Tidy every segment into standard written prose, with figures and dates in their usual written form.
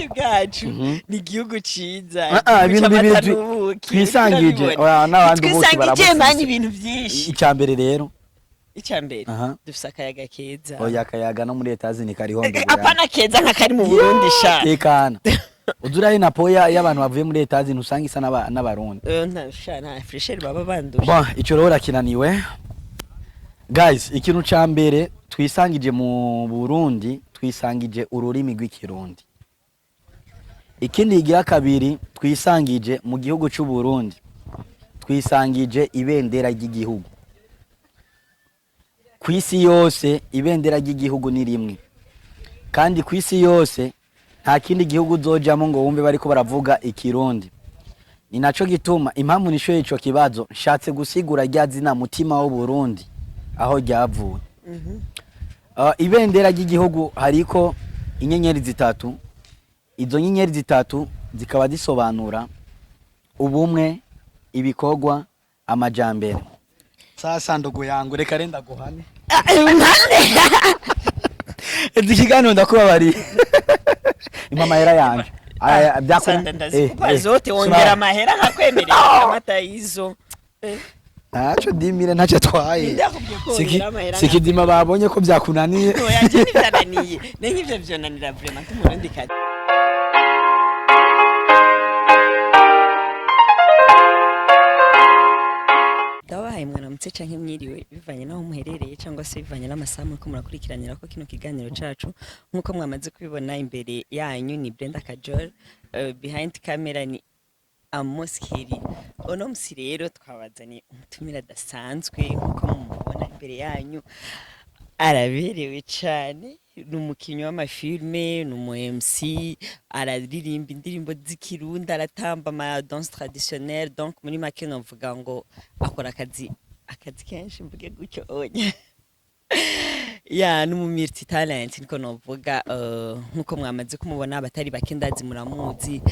Uburundi bwacu ni igihugu ciza. Ah, ah, igihugu ibintu c'amata bibiri n'ubuki, twisangije. urabibona. Oya, n'abandi ubuki Twisangije barabufise. Mani ibintu vyinshi. Icya mbere rero, Icya mbere, Aha. dufise akayaga keza. Oya, akayaga no muri Etazini kariho. Apana keza nka kari mu Burundi sha. Tekana, uzuraye na poya y'abantu bavuye muri Etazini, usanga isa n'Abarundi. Nta sha, nta fraîcheur baba banduje. Bon, ico rero urakinaniwe. Guys, ikintu ca mbere twisangije mu Burundi, twisangije ururimi rw'Ikirundi. Ikindi kigira kabiri twisangije mu gihugu c'u Burundi, twisangije ibendera ry'igihugu. Ku isi yose ibendera ry'igihugu ni rimwe, kandi ku isi yose nta kindi gihugu uzojamo ngo wumve bariko baravuga Ikirundi. Ni naco gituma impamvu nishoye ico kibazo, nshatse gusigura rya zina Mutima w'u Burundi aho ryavuye. Ibendera ry'igihugu hariko inyenyeri zitatu. Izo nyenyeri zitatu zikaba zisobanura ubumwe, ibikorwa, amajambere. Sasa ndugu yangu, reka renda guhane. Ezi kiganiro ndakubabariye, impa amahera yanje. Aya, Sanda ndazikupa zote, wongera amahera nkakwemerera amata y'izo. Ntacyo dimire, ntacyo atwaye. Ndakubwiye ko wongera amahera. Sikidima babonye ko byakunaniye. Oya, je ntivyananiye, ne nk'ivyo vyonanira vraiment nk'Umurundi kazi. Ndabahaye mwaramutse canke mwiriwe, bivanye n'aho muherereye cyangwa se bivanye n'amasaha muriko murakurikiranira ko kino kiganiro cacu. Nk'uko mwamaze kubibona, imbere yanyu ni Brenda Kajol, behind camera ni Amos Kiri. Uno musi rero twabazaniye umutumire adasanzwe. Nk'uko mumubona imbere yanyu, araberewe cane, ni umukinnyi w'amafilme, ni umu MC, araririmba indirimbo z'Ikirundi, aratamba ama danse traditionnelle. Donc muri make novuga ngo akora akazi kenshi, mvuge gutyo onya ya ni umu multi talent niko novuga. Nkuko mwamaze kumubona, abatari bake ndazi muramuzi,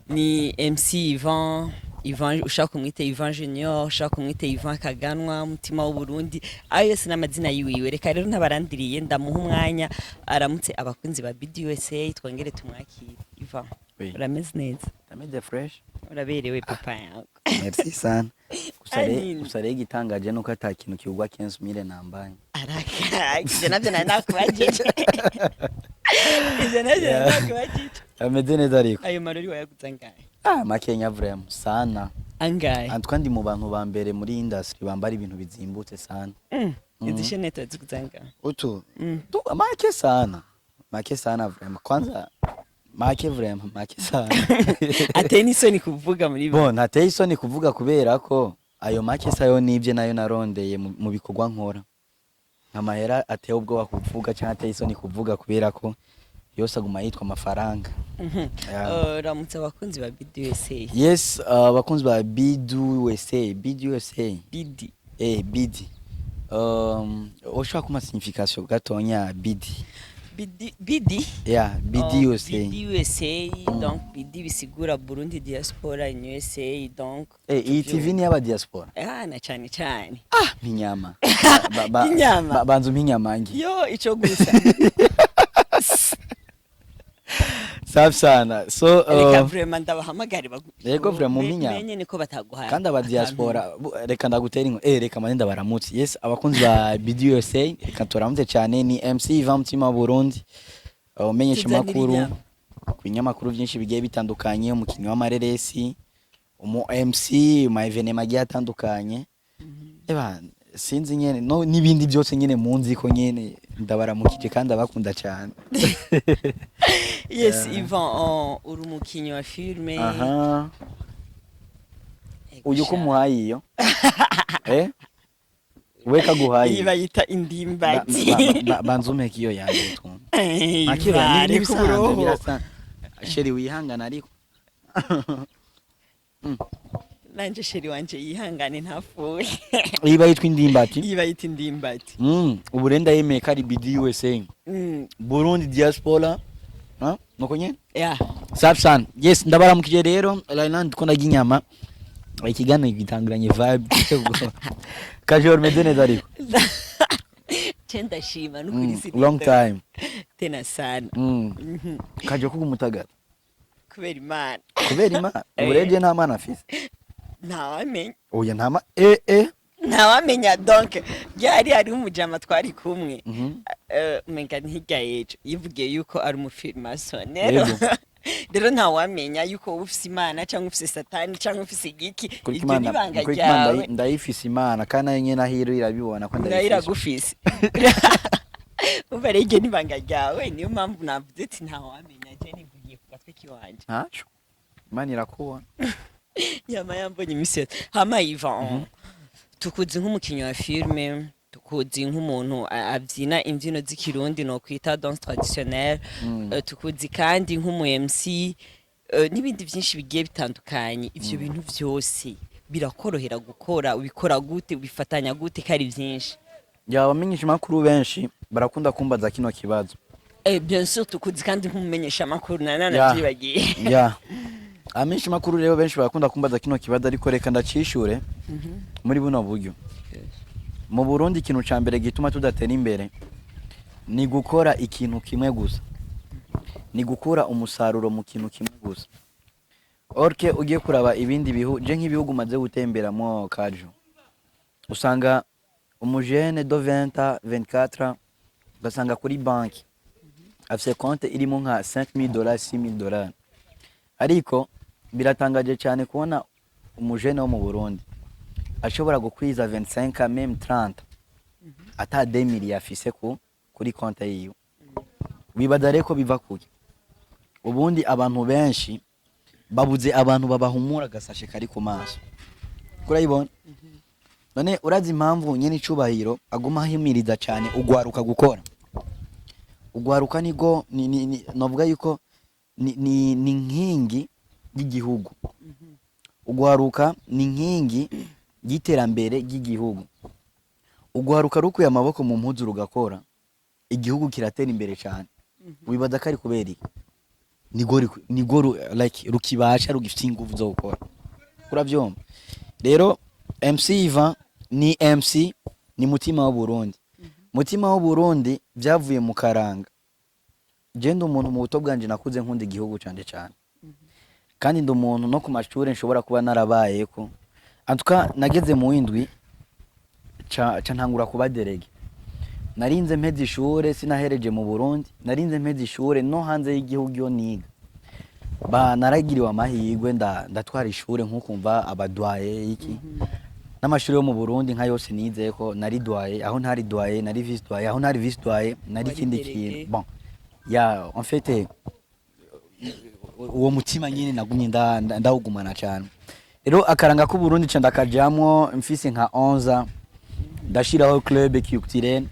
ni MC Ivan. Ivan, ushaka kumwita Ivan Junior, ushaka kumwita Ivan Kaganwa, Mutima w'u Burundi, ayo yose n'amazina yiwiwe. Reka rero ntabarandiriye, ndamuha umwanya aramutse abakunzi ba BDUSA, twongere tumwakire. Ivan, Oui. urameze neza? Ndameze fresh. Uraberewe, papa yangu. Merci sana. Gusa Anini. gusa rero igitangaje nuko ata kintu kigurwa 15 000 nambaye. Araka, ivyo navyo nari nakubajije, ivyo navyo nari nakubajije. Ameze neza ariko. Ayo marori wayaguze angahe? Ah, makenya vraiment sana. Angahe? Antwa ndi mu bantu ba mbere muri industry bambara ibintu bizimbutse sana. Izi chaînette waziguze angahe? Utu tu make sana, make sana vraiment. Kwanza make vraiment, make sana. Ateye n'isoni kuvuga muri Bon, ntateye isoni kuvuga kubera ko ayo make sayo nibye, nayo narondeye mu bikorwa nkora. Amahera ateye ubwoba kuvuga cyangwa ateye isoni kuvuga kubera ko yose aguma yitwa amafaranga. Yeah. Ramutse abakunzi ba BDUSA. Yes, abakunzi ba BDUSA, BDUSA. BD. BD. Ushobora kumpa signification gatonya BD? BD, BD. Yeah, BDUSA. Oh, BDUSA. Donc BD bisigura Burundi Diaspora in USA, donc Iyi TV ni y'aba diaspora. Ah, na cyane cyane. Ah, minyama. Inyama. Banza umpe inyama nge. Yo, ico gusa. Safi sana. So Reka vraiment ndabahamagare Yego, vraiment umpe inyama. Menye niko bataguhaye. Kandi aba diaspora reka ndagutera inko, reka mane ndabaramutse. Yes, abakunzi ba BDUSA, reka turamutse cyane. Ni MC Ivan Mutima wa Burundi, umenyesha Tuzanire makuru inyama. ku binyamakuru byinshi bigiye bitandukanye, umukinnyi w'amareresi, umu MC ma événement agiye atandukanye. Eba sinzi nyene no n'ibindi byose nyene munzi ko nyene ndabaramukije kandi abakunda cyane. Yes, Ivan, oh, uri umukinyi wa filme. Aha. Ego Uyu ko sha. muhaye iyo, we kaguhaye. Iyi bayita indimbati. Banza umpeke iyo yanjye twumve. Eh, Makira Ivan, ni reka ibisanzwe uburoho. birasa. Chéri, wihangana ariko. Nanje chéri wanje yihangane ntapfuye. Iyi bayitwa indimbati. Iyi bayita indimbati. Ubu rero ndayemeye ko ari BD USA. Burundi diaspora. Ha? Nuko nyene? Yeah. Safi sana. Yes, ndabaramukije rero. Laina ndiko ndarya inyama. Ikiganiro gitangiranye vibe. Kajor, meze neza ariko. Ce ndashima n'ukuri Long time. Tena sana. Kaje kuga umutagata. Kubera Imana. Kubera Imana. Ubu rero je nta Mana afise. Ntawamenya. Oya, nta ma Ntawamenya. Donc ryari hariho umujama twari kumwe, umenga ntihirya y'ejo, yivugiye yuko ari umufirimason rero. Rero ntawamenya yuko wowe ufise Imana cyangwa ufise Satani cyangwa ufise igiki. Kuri Iryo Imana n'ibanga kuri Imana ryawe. Ndayifise Imana, kandi nayo nyene ahiro irabibona ko nayo ndayifise. Iragufise. Umva rero, iryo n'ibanga ryawe, niyo mpamvu navuze ati ntawamenya. Je nivugiye ku gatwe kiwanje. Ntaco, Imana irakubona. Yama yambonye imisi yose. Hama Ivan, tukuzi nk'umukinnyi wa filme, tukuzi nk'umuntu abyina imbyino z'ikirundi, no kwita danse traditionnelle. Tukuzi kandi nk'umu MC, n'ibindi byinshi bigiye bitandukanye. Ivyo bintu vyose birakorohera gukora? Ubikora gute? Ubifatanya gute ko ari byinshi? Ya, abamenyesha makuru benshi barakunda kumbaza kino kibazo. Bien sûr, tukuzi kandi nk'umumenyesha makuru, na nanavyibagiye. Ya, abamenyesha makuru rero benshi barakunda kumbaza kino kibazo, ariko reka ndacishure muri buno buryo. Mu Burundi, ikintu ca mbere gituma tudatera imbere ni gukora ikintu kimwe gusa, ni gukura umusaruro mu kintu kimwe gusa. Orke ugiye kuraba ibindi bihugu, je nk'ibihugu maze gutemberamo kajo, usanga umujene do 20 24, ugasanga kuri banki afise konte irimo nka $5000, $6000. Ariko biratangaje cyane kubona umujene wo mu Burundi ashobora gukwiza 25, même 30, ata 2 afise kuri konte yiwe. Wibaza rero ko biva kuki? Ubundi abantu benshi babuze abantu babahumura agasashe kari ku maso. Kurayibona none, urazi impamvu nyene icubahiro aguma ahimiriza cyane ugwaruka gukora? Ugwaruka nigo ni novuga yuko ni nkingi y'igihugu. Ugwaruka ni nkingi y'iterambere ry'igihugu. Ugwaruka rukuye amaboko mu mpuzu rugakora, igihugu kiratera imbere cyane. Wibaza ko ari kubera iki? Nigo like rukibasha, rugifite ingufu zo gukora. Urabyumva rero, MC Ivan ni MC, ni mutima w'u Burundi. Mutima w'u Burundi byavuye mu karanga. Je ndi umuntu mu buto bwanje nakuze nkunda igihugu canje cyane, kandi ndi umuntu no ku mashuri nshobora kuba narabayeko. En tout cas, nageze mu windwi ca ntangura kuba délégué. Narinze mpeze ishure, sinahereje mu Burundi, narinze mpeze ishure no hanze y'igihugu iyo niga. Ba naragiriwe amahirwe, ndatwara ishure nkukumva abadwaye iki n'amashuri yo mu Burundi nka yose nizeko nari doyen, aho ntari doyen nari vice doyen, aho ntari vice doyen nari Wari ikindi délégué. kintu. Bon, ya, en fait, uwo mutima nyine nagumye ndawugumana cyane. Rero akaranga k'u Burundi ca ndakajamwo mfise nka 11, ndashiraho club culturel,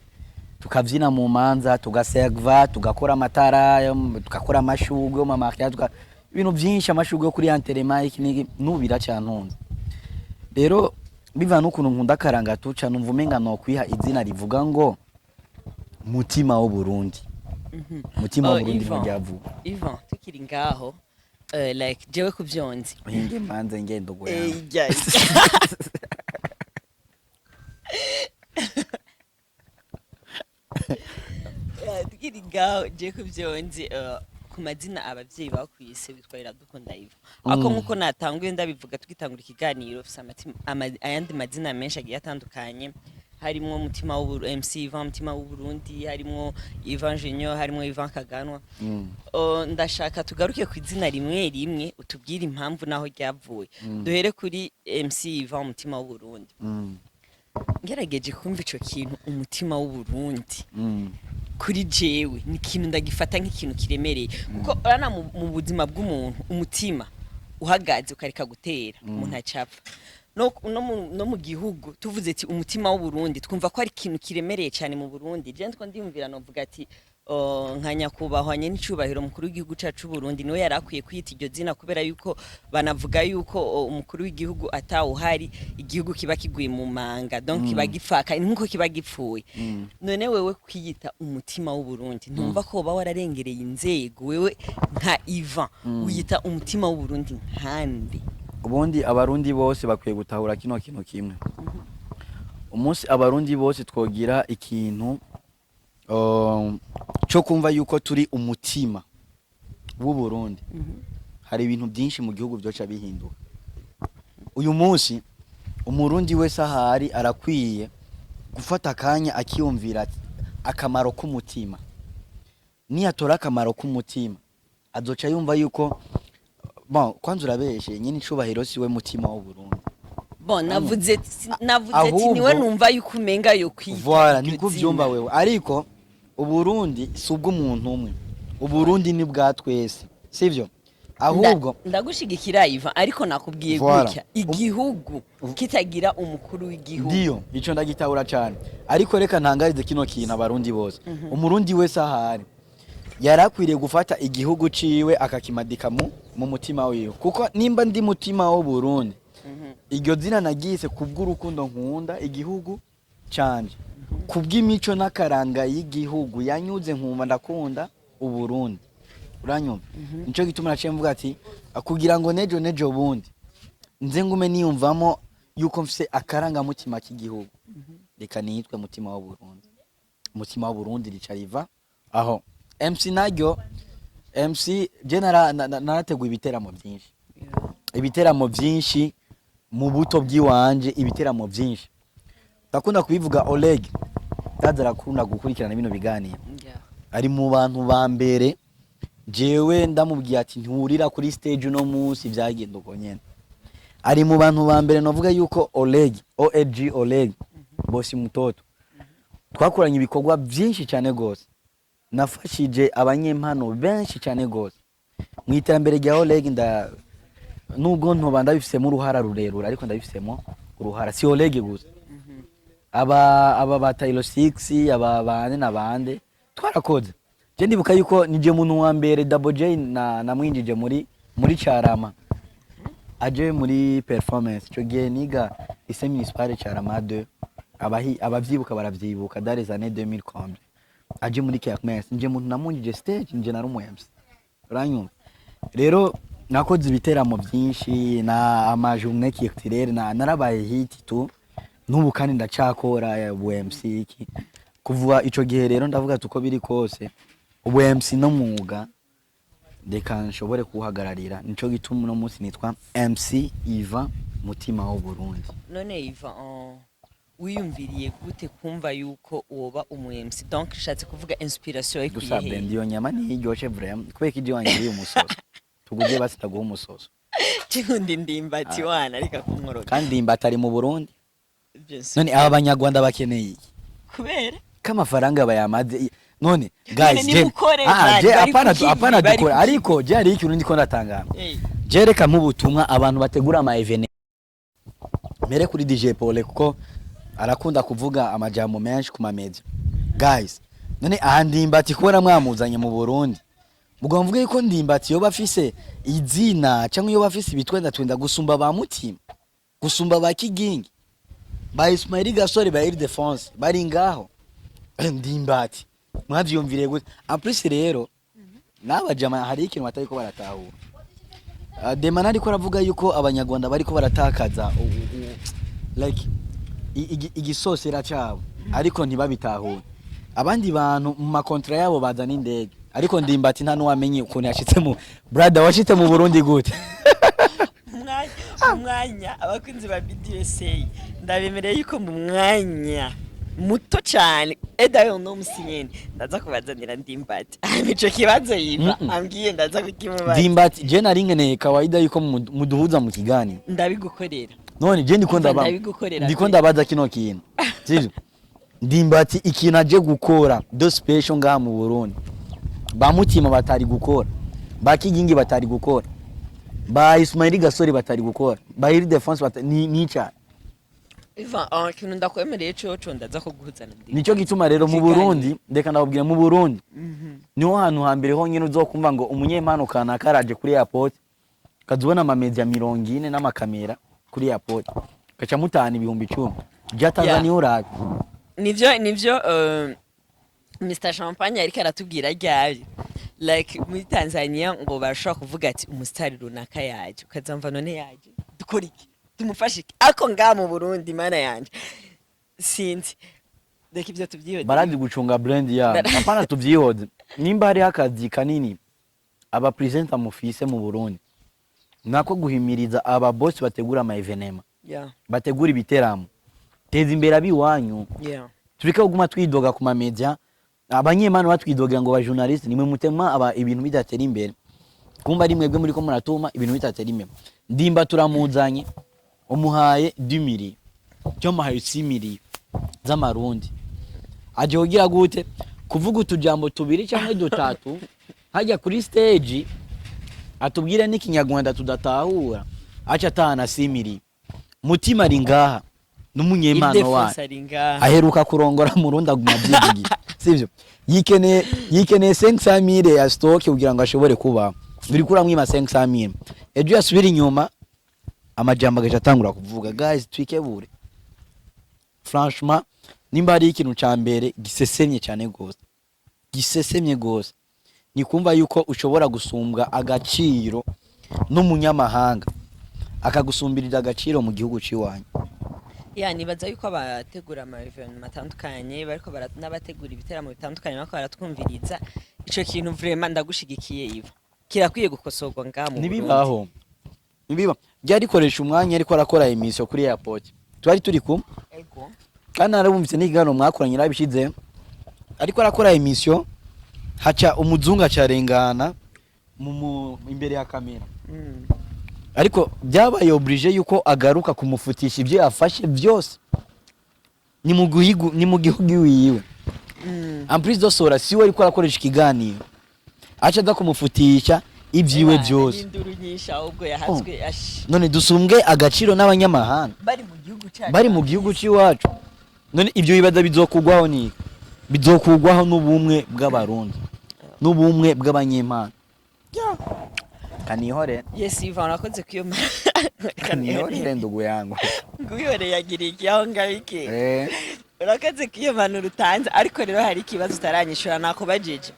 tukavyina mu manza, tugaserva, tugakora amatara, tugakora amashurwe yo mu mariage, ibintu byinshi, amashurwe yo kuri enterrement, iki n'iki. N'ubu biracyantunze. Rero bivana n'ukuntu nkunda akaranga, tuca numva umenga nokwiha izina rivuga ngo mutima w'u Burundi. Mutima Oh, w'u Burundi Ivan. ntiryavuga. Ivan, tukiri ngaho, like jewe kuvyonzi Hinge manze ngendo goya. Ijya. Tukiri ngaho, je kuvyonzi, ku mazina abavyeyi bakwise witwa Iradukunda Ivan, ako nkuko natanguye ndabivuga tugitangura ikiganiro, ufise ayandi mazina menshi agiye atandukanye, harimwo mutima w'u MC Ivan, mutima w'u Burundi, harimwo Ivan Junior, harimwo Ivan Kaganwa. Ndashaka tugaruke ku izina rimwe rimwe, utubwire impamvu naho ryavuye. Duhere kuri MC Ivan, mutima w'u Burundi. Ngerageje kumva ico kintu, umutima w'u Burundi, kuri jewe ni ikintu ndagifata nk'ikintu kiremereye, kuko urabona mu buzima bw'umuntu, umutima uhagaze ukareka gutera, umuntu acapfa. No mu gihugu tuvuze ati umutima w'u Burundi, twumva ko ari ikintu kiremereye cyane mu Burundi. Je ndiko ndiyumvira, novuga ati nka nyakubahwa nyenicubahiro umukuru w'igihugu cacu c'u Burundi niwe yari akwiye kwita iryo zina, kubera yuko banavuga yuko umukuru w'igihugu atawuhari igihugu kiba kiguye mu manga, donc kiba gipfaka nkuko kiba gipfuye. None wewe kwiyita umutima w'u Burundi, ntumva ko woba wararengereye inzego? Wewe nka Ivan wiyita umutima w'u Burundi nkande? Ubundi Abarundi bose bakwiye gutahura kino kintu kimwe. Umunsi Abarundi bose twogira ikintu cyo kumva yuko turi umutima w'u Burundi. Hari ibintu byinshi mu gihugu byoca bihinduka. Uyu munsi Umurundi wese ahari arakwiye gufata akanya akiyumvira ati, akamaro k'umutima. Niyatora akamaro k'umutima, azoca yumva yuko, bon, kwanza urabeshe nyine, icubahiro siwe mutima w'Uburundi. Bon, navuze ati niwe Ahubwo- numva yuko umenga yo kwita Voilà, iryo niko zina. uvyumva wewe, ariko Uburundi si ubw'umuntu umwe, Uburundi ni bwa twese, sivyo? Ahubwo Ndagushigikira Ivan, ariko nakubwiye Voilà. gutya: igihugu kitagira umukuru w'igihugu. Ndiyo, ico ndagitahura cane, ariko reka ntangarize kino kintu Abarundi bose. Umurundi wese ahari yarakwiriye gufata igihugu ciwe akakimadika mu mutima wiwe, kuko nimba ndi mutima w'Uburundi, iryo zina nagise kubw'urukundo nkunda igihugu canje, kubw'imico n'akaranga y'igihugu yanyuze, nkumva ndakunda Uburundi, uranyumva? Nico gituma naciye mvuga ati kugira ngo nejo nejo bundi nze ngume niyumvamo yuko mfise akarangamutima k'igihugu, reka nitwe mutima w'Uburundi. Umutima w'Uburundi rica riva aho. MC naryo, MC je narateguye ibiteramo byinshi, ibiteramo byinshi mu buto bw'iwanje, ibiteramo byinshi. Ndakunda kubivuga, Oleg ndaza arakunda gukurikirana bino biganiro. Ari mu bantu ba mbere jewe ndamubwiye ati nturira kuri stage uno munsi, vyagenda uko nyene. Ari mu bantu ba mbere novuga yuko Oleg, OLG, Oleg Bosi Mutoto, twakoranye ibikorwa byinshi cyane gose. Nafashije abanyempano benshi cyane gose mu iterambere rya Oleg. Nda nubwo ntoba ndabifisemo uruhara rurerure, ariko ndabifisemo uruhara. Si Oleg gusa, aba ba Tylo 6, aba bande na bande twarakoze. Je ndibuka yuko nije muntu wa mbere Double J na namwinjije muri Carama, aje muri performance. Ico gihe niga lycée municipal Carama 2, abahi abavyibuka baravyibuka, dans les années 2000 combien, aje muri kermesse, nje muntu namunjije stage, nje nari umu MC, uranyumva? Rero nakoze ibiteramo byinshi na ama journée culturelle, na narabaye hit tu. N'ubu kandi ndacakora ubu MC iki. Kuva ico gihe rero ndavuga ati uko biri kose ubu MC no mwuga, reka nshobore kuwuhagararira. Nico gituma uno munsi nitwa MC Ivan Mutima w'Uburundi. None Ivan, wiyumviriye gute kumva yuko woba umu MC? Donc nshatse kuvuga inspiration Gusa yayikuye hehe? Brenda, iyo nyama niyiryoshe vraiment. Kubera ko ije wangiriye umusoso, tuguje basi ndaguha umusoso. Cikundi Ndimbati wana ariko kunkoroga. Kandi Ndimbati ari mu Burundi. Bien sûr. None aba Banyarwanda bakeneye iki? Kubera K'amafaranga bayamaze none guys, je nimukore, ah man, je bari apana kukivi, apana bari dukora kukivi. ariko je hari ikintu ndiko ndatangara. Eh. Je reka nk'ubutumwa abantu bategura ama événements, mbere kuri DJ Paul, kuko arakunda kuvuga amajambo menshi ku mamedia. Guys, none aha Ndimbati kubona mwamuzanye mu Burundi, mugomba mvuge yuko Ndimbati yoba afise izina cyangwa yoba afise ibitwenda twenda gusumba ba Mutima, gusumba ba Kigingi, ba Ismail Gasore, ba Ildefonse bari ngaho? Ndimbati mwavyumviriye gute? En plus rero n'abajama hari ikintu batariko baratahura. Demana ariko aravuga yuko Abanyarwanda bariko baratakaza like igisosera cabo, ariko ntibabitahure. Abandi bantu mu ma contrats yabo bazana indege, ariko Ndimbati nta nuwamenye ukuntu yashitse mu brother, washitse mu Burundi gute? Umwanya, abakunzi ba BDSA, ndabemereye yuko mu mwanya muto cyane edayo no musi nyene ndaza kubazanira Ndimbati. Ico kibazo yiva ambwiye ndaza kukimubaza. Ndimbati je nari nkeneye kawaida yuko muduhuza mu kiganiro. Ndabigukorera. None je ndiko ndaba Ndabigukorera ndiko pe. ndabaza kino kintu, sivyo? Ndimbati ikintu aje gukora de special ngaha mu Burundi, ba Mutima batari gukora, ba Kigingi batari gukora, ba Ismail Gasore batari gukora, ba Ildefonse batari ni cyane. Ivan, ikintu ndakwemereye coco, ndaza kuguhuza na Ndimbati. Nico gituma rero mu Ikiganiro. Burundi, ndeka ndababwira, mu Burundi niho hantu hambere honyine uzokumva ngo umunyempano kanaka araje kuri airport, ukazubona amamedia 40 n'amakamera kuri airport, gaca mutahana 10,000 bya Tanzania urabe. Nivyo, Mr Champagne ariko aratubwira ryari, like muri Tanzania ngo barashobora kuvuga ati umusitari runaka yaje, ukazamva none yaje dukora iki, tumufashe iki? Ariko ngaha mu Burundi, mana yanje, sinzi, reka ibyo tubyihoze. Barazi gucunga brand yabo. Apana, tuvyihoze. Nimba hariho akazi kanini aba presenter mufise mu Burundi. Nako guhimiriza aba boss bategura ama événements, bategura ibiteramo, teza imbere abiwanyu. Tureke kuguma twidoga ku mamedia, abanyemano batwidogera ngo ba journaliste nimwe mutema aba ibintu bidatera imbere. Kumba ari mwebwe muri ko muratuma ibintu bidatera imbere. Ndimba turamuzanye, umuhaye 10 millions, cyo muhaye 6 millions z'amarundi, aje kugira gute? Kuvuga utujambo tubiri cyangwa dutatu hajya kuri stage, atubwire n'ikinyarwanda tudatahura, aca atahana 6 millions. Mutima ari ngaha n'umunyempano wayo. Ildefonse ari ngaha. Aheruka kurongora mu rundi, aguma abyivugira, sivyo? Yikeneye 500 mille ya stock kugira ngo ashobore kuba biri kuramwima 500 mille. Ejo yasubira inyuma, amajambo agaca atangura kuvuga. Guys, twikebure. Franchement, nimba hari ikintu ca mbere gisesemye cyane gose, gisesemye gose, ni kumva yuko ushobora gusumbwa agaciro n'umunyamahanga, akagusumbirira agaciro mu gihugu ciwanyu. Ya, nibaza yuko abategura ama événements atandukanye bariko n'abategura ibiteramo bitandukanye bariko baratwumviriza. Ico kintu vraiment ndagushigikiye, Iva, kirakwiye gukosorwa ngaha mu Burundi. Ntibibaho, ntibiba. Ryari rikoresha umwanya ariko arakora émission kuri airport, twari turi kumwe. Kandi narabumvise n'ikiganiro mwakoranye, narabishize. Ariko arakora émission, haca umuzungu acarengana imbere ya kamera, ariko byabaye obligé yuko agaruka kumufutisha ibyo yafashe byose. Ni mu gihugu iwiwe. En plus dosora siwe ariko arakoresha ikiganiro, aca aza kumufutisha ibyiwe Ebana, byose. N'induru nyinshi ahubwo yahatswe ashi. None dusumbwe agaciro n'abanyamahanga bari mu gihugu cyacu. Bari mu gihugu cy'iwacu. None ibyo bibaza bizokugwaho ni bizokugwaho n'ubumwe bw'Abarundi, n'ubumwe bw'abanyempano. Kanihore. Yes, Ivan, urakoze kuyo. Kanihorere, ndugu yangu. Nguhore yagiriye iki aho ngaho iki? Eh. Urakoze kuyo mpanuro utanze, ariko rero hari ikibazo utaranyishura nakubajije.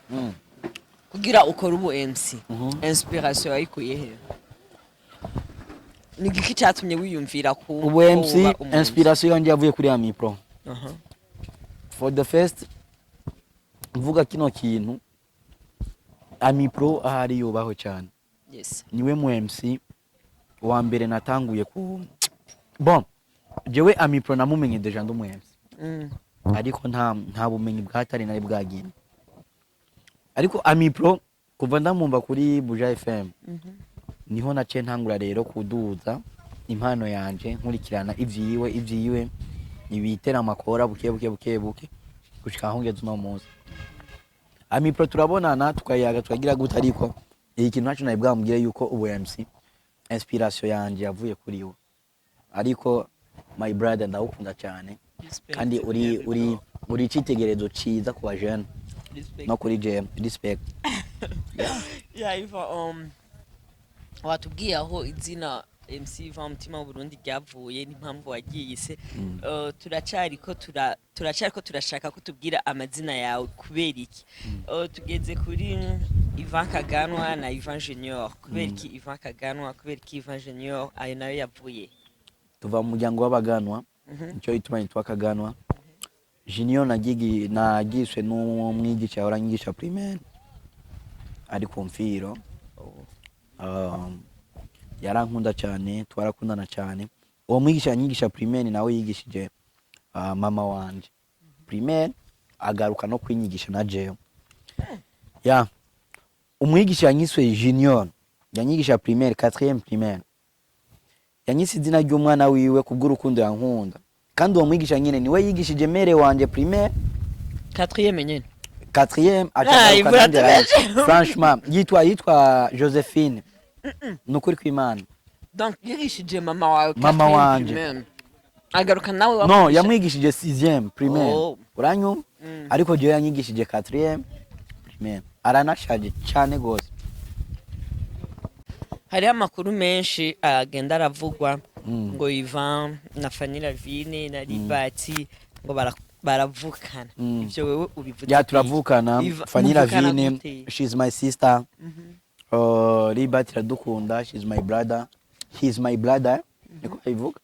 Kugira ukore ubu MC, inspiration wayikuye he? Ni igiki cyatumye wiyumvira ku Ubu ko MC, woba umu MC? Inspiration yanjye yavuye kuri Amipro. For the first, mvuga kino kintu, Amipro ahari yubaho cyane. Niwe mu MC wa mbere natanguye ku, bon, jewe Amipro namumenye déjà ndi umu MC, ariko nta bumenyi bwatari nari bwagenda. Ariko Amipro kuva ndamwumva kuri Buja FM, niho naciye ntangura rero kuduza impano yanje, nkurikirana ivyiwe ibitera amakora buke buke buke buke gushika aho ngeze uno munsi. Amipro turabonana, tukayaga, tukagira gute, ariko iki kintu ntaco nari bwamubwire yuko ubu MC inspiration yanje yavuye kuri we. Ariko my brother, ndawukunda cyane. Respect. Kandi uri icitegererezo ciza ku bajene. Respect. No kuri jewe, respect. Yeah, Ivan, watubwiye aho izina MC Ivan Mutima w'Uburundi ryavuye n'impamvu wagiyise. Turacariko turashaka ko tubwira amazina yawe kubera iki. Tugeze kuri Ivan Kaganwa na Ivan Junior. Kubera iki Ivan Kaganwa? Kubera iki Ivan Junior? Ayo nayo yavuye? Tuva mu muryango w'abaganwa, nicyo gituma nitwa Kaganwa. Junior nagiswe n'umwigisha yahora anyigisha primaire ari ku mfiro. Yarankunda cyane, twarakundana cyane. Uwo mwigisha yanyigisha primaire nawe yigishije mama wanje primaire, agaruka no kwinyigisha na jewe. Ya umwigisha yanyiswe Junior yanyigisha primaire, 4e primaire, yanyise izina ry'umwana wiwe kubw'urukundo yankunda. Kandi uwo mwigisha nyine niwe yigishije mère wanje primaire. Quatrième nyene? Quatrième. Ah, Acagaruka imvura nanjye tubeshe. Franchement, yitwa Josephine, ni ukuri kw'Imana. Donc yigishije mama wawe Mama quatrième wanje. primaire, agaruka nawe No, wakwigisha- yamwigishije sixième primaire. Oh. Uranyumva? Mm. Ariko jewe yanyigishije quatrième primaire, aranashaje cyane gose. Hariho amakuru menshi agenda aravugwa ngo Ivan na Fanny Lavine na Libati ngo baravukana. Ivyo wewe ubivuze? Ya, turavukana. Fanny Muvukana Lavine, gute? she's my sister. Libat iradukunda, she's my brother, he's my brother, niko babivuga.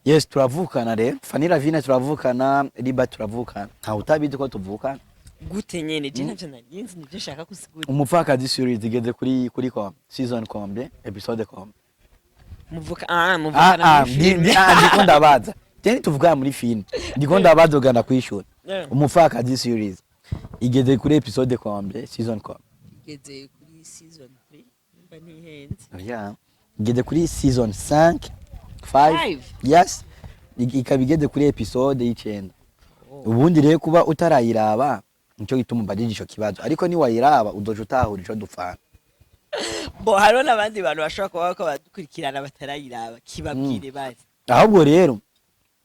Yes, turavukana rero. Fanny Lavine turavukana, Libat turavukana, ntawe utabizi ko tuvukana. Gute nyene? Je ntavyo narinzi, nivyo nshaka kusigura. Umupfakazi series igeze kuri com season combien, episode combien? Muvuka muvukana muri filime. Ndiko ndabaza, je tuvugana muri film, ndiko ndabaza ugana kwishura. Umupfakazi series igeze kuri episode combien, season combien? Igeze kuri season 3 nimba ntihenze. Yeah. Igeze kuri season 5, 5. Five? Yes. Ikaba igeze kuri episode y'icenda. Ubundi rero kuba utarayiraba nico gituma umbajije ico kibazo, ariko niwayiraba uzoca utahura ico dupfana. Bo hariho n'abandi bantu bashobora kuba bariko baradukurikirana batarayiraba, kibabwire basi. Ahubwo rero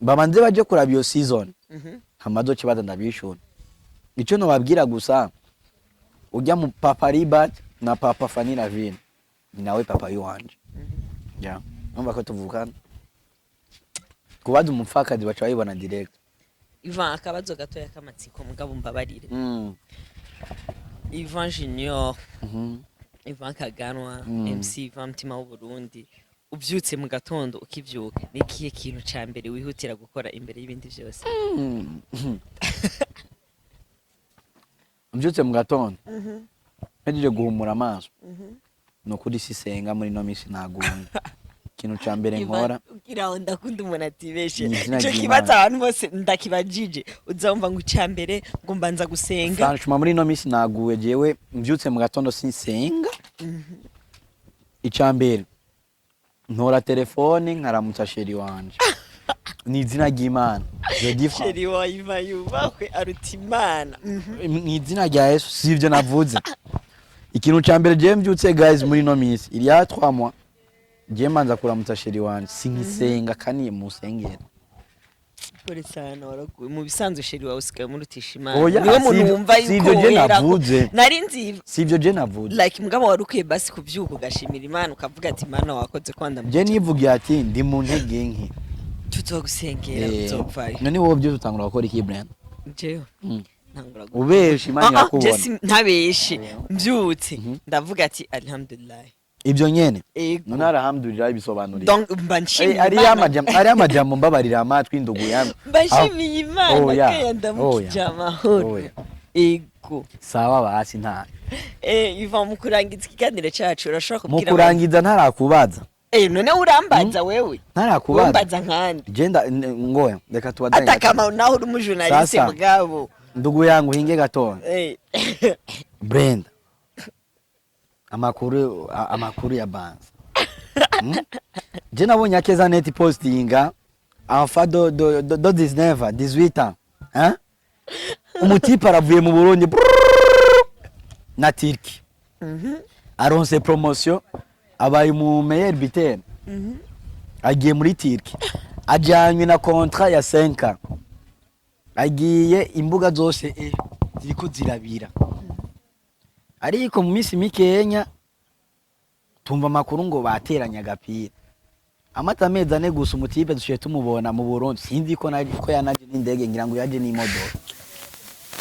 babanze baje kuraba iyo season, hama kibazo ndabishura. Ico nobabwira gusa, ujya mu papa Ribat na papa Fanny Lavine ni nawe papa yiwanje. Yeah, numva ko tuvukana. Kubaza umupfakazi baca bayibona direct. Ivan, akabazo gatoya k'amatsiko, mugabo mbabarire. Ivan Junior, Ivan Kaganwa, MC Ivan Mutima w'Uburundi, uvyutse mu gatondo, ukivyuka, ni ikihe kintu ca mbere wihutira gukora imbere y'ibindi vyose? Mbyutse mu gatondo, mpejeje guhumura amaso, ni ukuri sisenga muri ino minsi, nagunda ikintu ca mbere nkora. Ugira aho ndakunda umuntu atibeshe. Ni izina Ico ry'Imana. kibazo abantu bose ndakibajije, uzumva ngo ica mbere ngo mbanza gusenga. Franchement, muri ino minsi naguye. Jewe mbyutse mu gatondo sinsenga. Ica mbere ntora telefone nkaramutsa chéri wanje, ni izina ry'Imana. Je dis franc. Chéri wa Ivan yubahwe, aruta Imana. Mu izina rya Yesu, si ivyo navuze. Ikintu ca mbere jewe mbyutse, guys, muri ino minsi, il y a 3 mois, jewe mbanza kuramutsa chéri wanje, sinkisenga kandi musengera. Pole sana, waraguye. Mu bisanzwe chéri wawe usigaye umurutisha Imana? Oya, Niwe muntu wumva si yuko ivyo je wera navuze. Nari nzi. Si ivyo je navuze. Like, mugabo wari ukwiye basi kuvyuka ugashimira Imana, ukavuga ati: "Imana, wakoze kwanda." Je nivugiye ati ndi mu ntege nke. Tuzogusengera, uzopfayo. None wowe byose utangura gukora iki, Brenda? Jewe ntangura Ubesha Imana Ah, ah, je irakubona. Ntabeshe, mbyutse ndavuga ati: "Alhamdulillah." Ibyo nyene? Ego. None alhamdulillah bisobanuriye? Donc mba nshimiye Ariyo Imana. amajambo, ariyo amajambo mbabarira amatwi ndugu yangu. Mba nshimiye Imana Oya, ko yandamukije oya, amahoro. Oya. Ego. Sawa basi, nta Iva, mu kurangiza ikiganiro cacu, urashobora Mu kubwira kurangiza ntarakubaza. None urambaza wewe? Ntarakubaza. Wambaza nkandi? Jenda ngoya, reka tubadanye gato. Atakama naho uri umujournaliste. Sasa. Mugabo. Ndugu yangu, hinge gatoya. Brenda, amakuru amakuru ya banza. Je nabonye Akeza net postinga enfant de 19 18 ans, hein, umutipe aravuye mu Burundi brrrr, na Turki aronse promotion, abaye mu meilleur buteur, agiye muri Turki, ajanywe na contrat ya 5 ans, agiye imbuga zose ziriko zirabira. Ariko mu minsi mikenya tumva amakuru ngo bateranye agapira amata amezi 4 gusa, umutipe dushiye tumubona mu Burundi. Sinzi ko ko yanaje n'indege, ngira ngo yaje n'imodoka.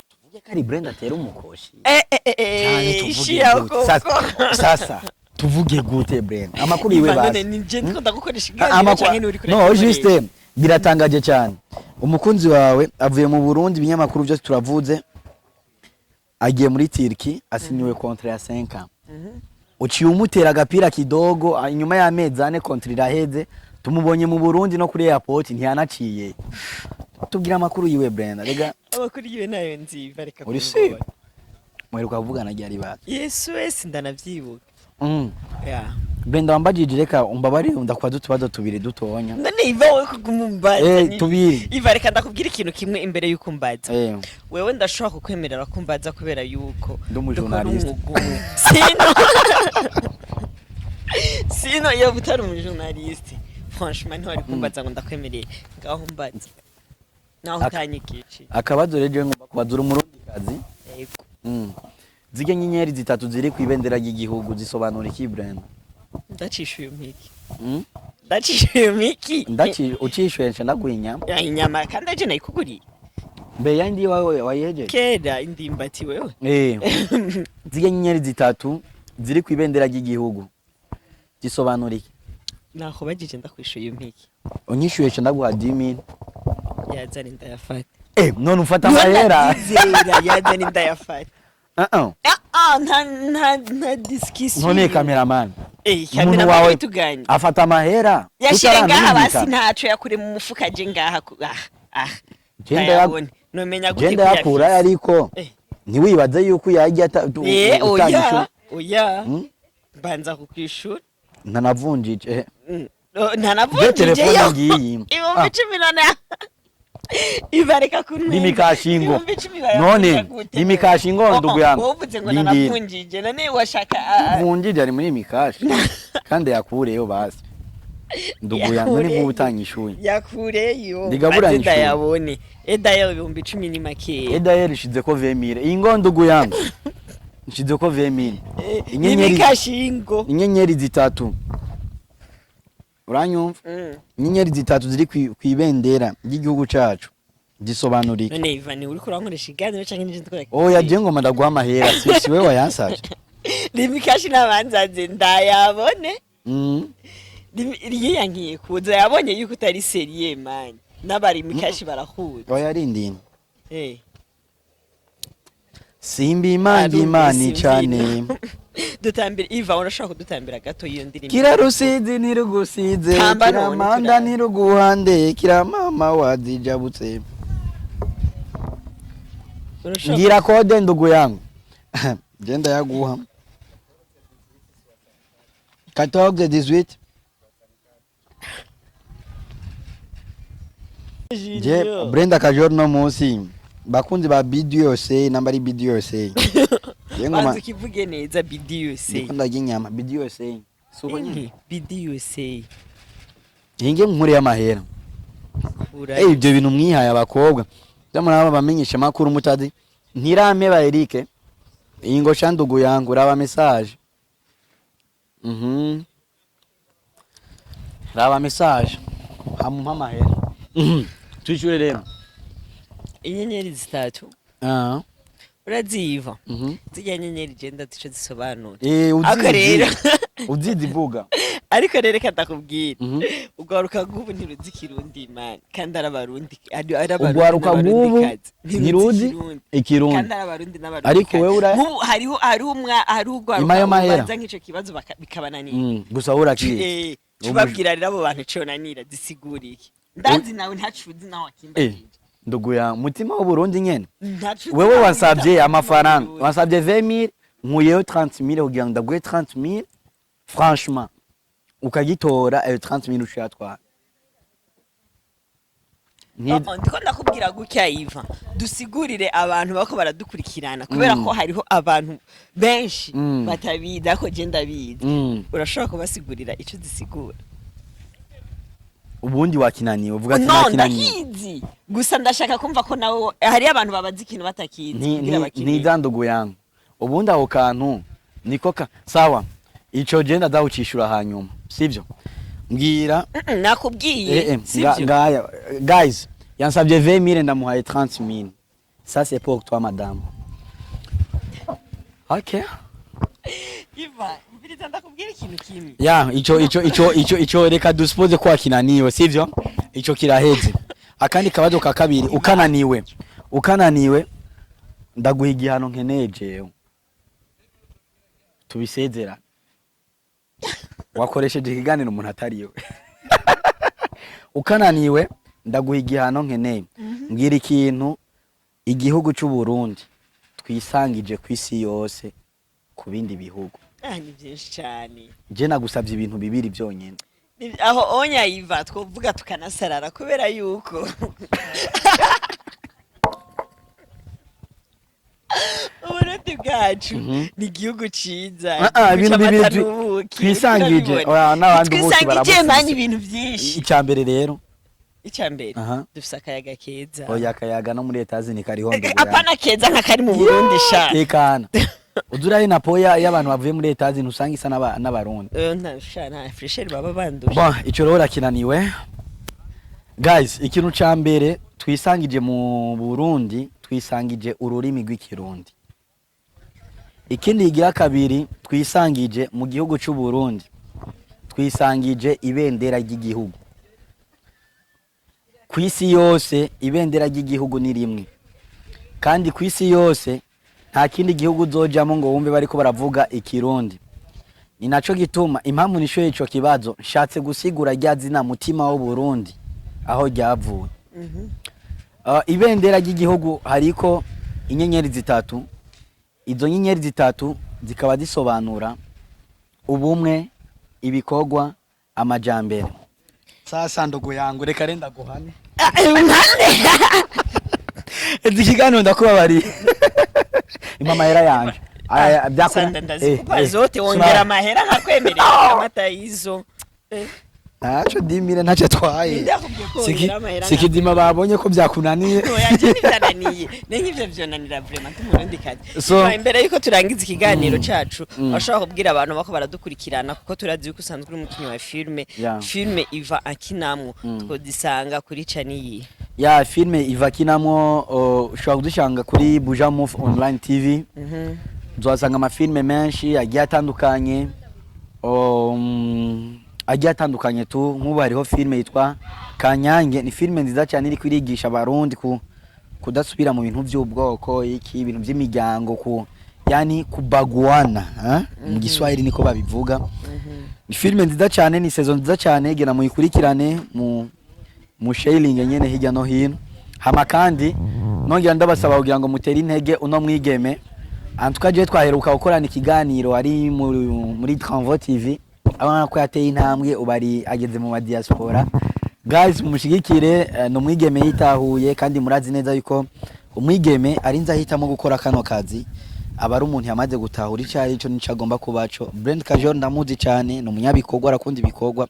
Tuvuge ko ari Brenda atera umukoshi? Cyane tuvuge Shira gute? koko. Sasa tuvuge gute, Brenda? Amakuru iwe Ivan, basi. none ni je ndiko ndagukoresha ikiganiro canke ni uriko No, uragikoresha? juste biratangaje cyane, umukunzi wawe avuye mu Burundi, ibinyamakuru byose turavuze, agiye muri Turki, asinyiwe contrat ya 5 ans. Uciye umutera agapira kidogo, inyuma y'amezi 4 contrat iraheze, tumubonye mu Burundi no kuri airport ntiyanaciye. Tubwira amakuru yiwe, Brenda, rega. Amakuru yiwe nayo nzi, bareka Uri kungora. si muheruka kuvugana ryari basi? Yesu wese, ndanavyibuka. Yeah. Brenda, wambajije, reka umbabarire ndakwaza utubazo tubiri dutonya. None Iva, wowe kuguma umbaza Tubiri. Iva, reka ndakubwira ikintu kimwe imbere y'uko umbaza. Wewe ndashobora kukwemerera ko umbaza kubera yuko Ndi umujournaliste. dukora umwuga umwe. Sino iyo utari umujournaliste, franchement ntiwari kumbaza ngo ndakwemereye. Ngaho mbaza naho utanyigishije. Akabazo rero jewe ngomba kubaza, uri umurundikazi? Yego. Zirya nyenyeri zitatu ziri ku ibendera ry'igihugu zisobanura iki, Brenda? Ndacishuye mpiki? Mm? Ndacishuye mpiki? Ndaci ucishuye nca ndaguha inyama. Ya, inyama kandi aje nayikuguriye. Mbe yandi wawe wayihejeje? Kera, indimbati wewe. Zirya nyenyeri zitatu ziri ku ibendera ry'igihugu zisobanura iki? Naho bagije ndakwishuye mpiki? Unyishuye nca ndaguha 10,000. Yazana ndayafata. None ufata amahera. Ndabyizera, yazane ndayafata. Uh-uh. Ah, ah, nta discussion. None cameraman, umuntu Cameraman, wawe tuganye afata amahera yashire ngaha basi. tutaranumvikana. Ntaco yakure mu mufuka, je ngaha ah Genda ndayabone, nomenya gute genda ko yakura uyafise? ariko ntiwibaze yuko yajya Oya, oya. Hmm? Mbanza kukwishura. Ntanavunjije. Oh, Je ntanavunjije telefone yo. ngiyi. 10,000 na ibareka kuntwenga. N'imikashingo. 10,000 bayavunja None, gute? n'imikashingo, Oh, oh, ndugu yangu. wowe uvuze ngo Lindira. nanavunjije, none washaka Vunjije ari muri mikashi kandi yakureyo basi, ndugu yangu, none nk'ubu utanyishuye. Yakureyo. Ndigabura Maze nyishuye. ndayabone. Edayo 10,000 ni makeya. Edayeri ishize ko 20,000 iyi ngo, ndugu yangu, nshize ko 20,000. Inyenyeri N'imikashingo. Inyenyeri zitatu, uranyumva? Inyenyeri zitatu ziri kw'ibendera ry'igihugu cacu gisobanura iki? None Ivan, uriko urankoresha ikiganiro canke nije ndikora? Oya, je ngoma ndaguha amahera, si wewe wayansavye. Rimikashi nabanzaze ndayabone. Yiyankiye kuza, yabonye yuko utari sérieux man, n'abari mikashi barahuza. Oya, rindina. Simba imana Arumva imana simbyina. cane. Dutambira Iva, urashobora kudutambira gato iyo ndirimbo? Kira rusizi ntirugusize. Tamba Kira none manda turabe. ntiruguhande, kira mama wazijabutse. Urashobora Ngira code, ndugu yangu, genda yaguha 14 18. Je Brenda Kajor no munsi, bakunzi ba BDOC, namba ari BDOC, je ngoma Banza ukivuge neza, BDUC. Ndiko ndarya inyama. BDOC suko nyine. BDUC. Hinge nkure y'amahera. Kura. Ibyo bintu mwihaye abakobwa byo muri aba bamenyesha makuru mutazi ntirampeba. Eric, iyi ngo sha ndugu yangu, raba message. Raba message, hamumpa amahera. Twishure rero. Inyenyeri zitatu. Uraziva? Zirya nyenyeri genda zico zisobanura. Ariko Uzizi rero uzizi vuga. Ariko rero reka ndakubwira, ugwaruka rw'ubu ntiruzi ikirundi man, kandi ari abarundi, ari abarundi Ugwaruka rw'ubu n'abarundikazi. ntiruzi ikirundi ikirundi. Kandi ari abarundi n'abarundi. Ariko wewe nk'ubu hariho hariho ugwaruka Ima y'amahera. ubaza nk'ico kibazo bikabananira. Gusa wowe urakizi. Tubabwira rero abo bantu conanira zisigura iki? Ndazi nawe ntacuzi nawe akimbagije. Ndugu ya mutima w'Uburundi nyene. Ntacuzi Wewe nawe wansabye wita amafaranga, Burundi. wansabye 20,000, nkuyeho 30,000 kugira ngo ndaguhe 30,000. Franchement, ukagitora ayo 30,000 uciyatwara. Oh, ndiko ndakubwira gutya Iva, dusigurire abantu bako baradukurikirana, kubera ko hariho abantu benshi batabizi, ariko je ndabizi. Urashobora kubasigurira ico zisigura? Ubundi wakinaniwe, uvuga ati No, nakinaniwe. ndakizi, gusa ndashaka kumva ko nawe hariyo abantu babaza ikintu batakizi kugira bakimenye. Ntizandugu yangu, ubundi aho kantu niko ka sawa, ico je ndazawucishura hanyuma, sivyo? Mbwira. Nakubwiye, sivyo? Ngaya guys, yansabye 20,000, ndamuhaye 30,000. Ça c'est pour toi madame, okay? Iva, umviriza ndakubwira ikintu kimwe. Ya, ico reka dusuppose ko wakinaniwe, sivyo? Ico kiraheze. Akandi kabazo ka kabiri, ukananiwe ndaguha igihano nkeneye jewe tubisezera. Wakoresheje ikiganiro umuntu atariwe. Ukananiwe ndaguha igihano nkeneye. Mbwira ikintu igihugu c'u Burundi twisangije ku isi yose ku bindi bihugu. Ah, ni byinshi cyane. Je nagusabye ibintu bibiri byonyine. Aho onya Iva, twovuga tukanasarara kubera yuko Uburundi bwacu ni igihugu ciza, Ah, ah, igihugu ibintu bibiri c'amata n'ubuki, twisangije. urabibona. Oya, n'abandi ubuki Twisangije barabufise. mani ibintu byinshi. Icya mbere rero. Icya mbere, Aha. dufise akayaga keza. Oya, akayaga no muri Etazini kariho, ndugu. Apana keza nka kari mu Burundi sha. Tekana, uzuraye na poya y'abantu bavuye muri Etazini usanga isa n'abarundi. Nta sha, nta fraîcheur baba banduje. Bon, ico rero urakinaniwe. Guys, ikintu ca mbere twisangije mu Burundi, twisangije ururimi rw'ikirundi. Ikindi kigira kabiri twisangije mu gihugu c'u Burundi, twisangije ibendera ry'igihugu. Ku isi yose ibendera ry'igihugu ni rimwe, kandi ku isi yose nta kindi gihugu uzojamo ngo wumve bariko baravuga Ikirundi. Ni naco gituma impamvu nishoye ico kibazo, nshatse gusigura rya zina Mutima w'Uburundi aho ryavuye. Ibendera ry'igihugu hariko inyenyeri zitatu. Izo nyenyeri zitatu zikaba zisobanura ubumwe, ibikorwa, amajambere. Sasa ndugu yangu, reka renda guhane iki kiganiro, ndakubabariye, impa amahera yanje. Aya, Sanda ndazikupa zote, wongera amahera nkakwemerera amata y'izo. Ntaco dimire, ntacyo atwaye. Ndakubwiye ko wongera amahera. Sikidima babonye ko byakunaniye. Oya, je ntibyananiye, ne nk'ivyo vyonanira vraiment umurundi kazi. Imbere yuko turangiza ikiganiro cacu, washobora kubwira abantu bako baradukurikirana, kuko turazi yuko usanzwe uri umukinyi wa filme. Filme Iva akinamwo twodisanga kuri channel yihe? Ya filme Iva kinamwo, ushobora kudusanga kuri Buja Move Online TV. Uzasanga amafilme menshi agiye atandukanye, agiye atandukanye tu. Nk'ubu hariho filme yitwa Kanyange, ni filme nziza cyane iri kwirigisha Abarundi ku kudasubira mu bintu by'ubwoko, iki ibintu by'imiryango, ku yani kubaguana, eh? Mu Giswahili niko babivuga. Ni filme nziza cyane, ni saison nziza cyane, gena muyikurikirane mu sharing nyene hirya no hino. Hama kandi nongera ndabasaba kugira ngo mutere intege uno mwigeme. Antuka je twaheruka gukorana ikiganiro ari muri Tranvo TV, abana ko yateye intambwe, ubu ari ageze mu diaspora. Guys, mumushigikire, ni umwigeme yitahuye, kandi murazi neza yuko umwigeme ari nzi ahitamo gukora kano kazi aba ari umuntu yamaze gutahura icyo ari cyo n'ico agomba kubaco. Brent Kajor ndamuzi cyane, ni umunyabikorwa, arakunda ibikorwa.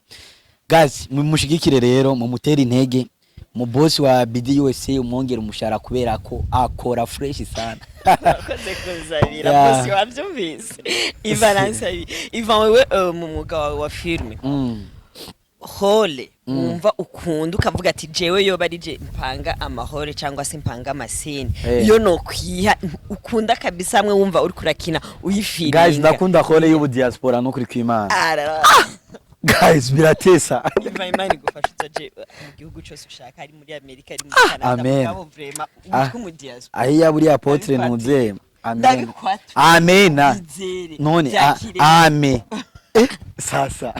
Guys, mumushigikire rero, mumutere intege. Mu boss wa BDUSA umwongera umushahara kubera ko akora fresh sana. Urakoze kuzabira. Yeah. Bosi wabyumvise, Ivan ansabi Ivan, wewe mu mwuga wawe wa filme, rôle wumva ukunda ukavuga ati jewe yoba ari je mpanga ama rôle cyangwa se mpanga ama scène, iyo nokwiha ukunda kabisa, hamwe wumva uri kurakina uyifiringa? Guys, ndakunda rôle y'ubu diaspora no kuri kwimana. Arara. Guys, biratesa. Ivan, Imana igufasha uzoje mu gihugu cyose ushaka, ari muri Amerika, ari muri Canada. Amen. Mugabo vraiment witwa umu diaspora. Ahiya buriya apôtre. Ndabikwatuye. Ntuze amen. Ndabikwatuye. Amena. Izere. None Byakire. ame sasa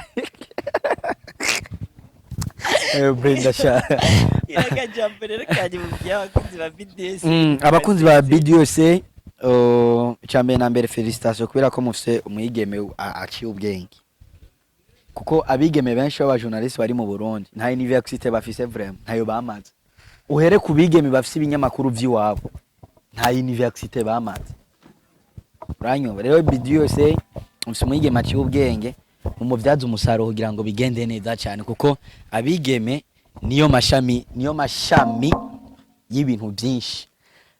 Brenda sha. Irakajambo rero kanje mu by'abakunzi ba BDS. Abakunzi ba BDUSA, icambere na mbere félicitations kubera ko mufise umwigeme aciye ubwenge, kuko abigeme benshi b'aba journaliste bari mu Burundi nta université bafise, vraiment ntayo bamaze. Uhere ku bigeme bafise ibinyamakuru vy'iwabo, nta université bamaze. Uranyumva rero, BDUSA mufise umwigeme aciye ubwenge, mumuvyaze umusaruro kugira ngo bigende neza cyane, kuko abigeme niyo mashami y'ibintu byinshi.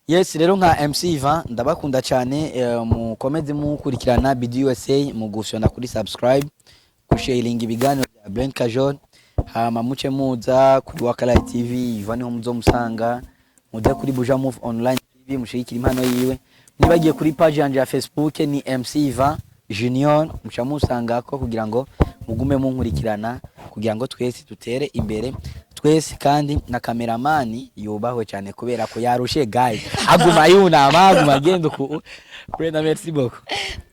Yes, rero nka MC Ivan ndabakunda cyane, mukomeze mukurikirana BDUSA mu gufyonda kuri subscribe, gusharinga ibiganiro bya Brent Kajol, hama muce muza kuri Wakalai TV, Ivan niho muzomusanga, muze kuri Buja Move Online TV mushigikira impano yiwe. Nibagiye kuri page yanje ya Facebook ni MC Ivan Junior, muca musangako kugira ngo mugume munkurikirana, kugira ngo twese dutere imbere twese. Kandi na kameramani yubahwe cyane kubera ko yarushe, guys, aguma yunama, aguma agenda uku. Brenda, merci beaucoup.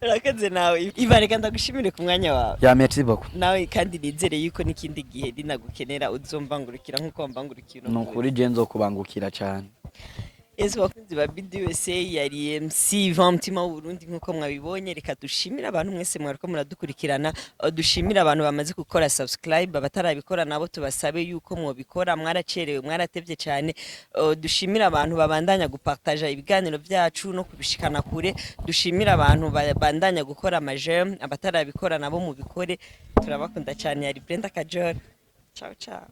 Urakoze nawe Ivan, reka ndagushimire ku mwanya wawe. Ya, merci beaucoup. Nawe kandi nizere yuko n'ikindi gihe ninagukenera uzombangurukira nk'uko wambangurikiye uno Ni munsi. ukuri je nzokubangukira cyane. Ese bakunzi ba BDUSA, yari MC Ivan Mutima w'Uburundi nk'uko mwabibonye. Reka dushimire abantu mwese mwariko muradukurikirana, dushimire abantu bamaze gukora subscribe, abatarabikora nabo tubasabe yuko mwobikora, mwaracerewe, mwaratevye cyane. Dushimire abantu babandanya gupartaja ibiganiro byacu no kubishikana kure, dushimire abantu babandanya gukora ama j'aime, abatarabikora nabo mubikore. Turabakunda cyane. Yari Brenda Kajor, ciao ciao.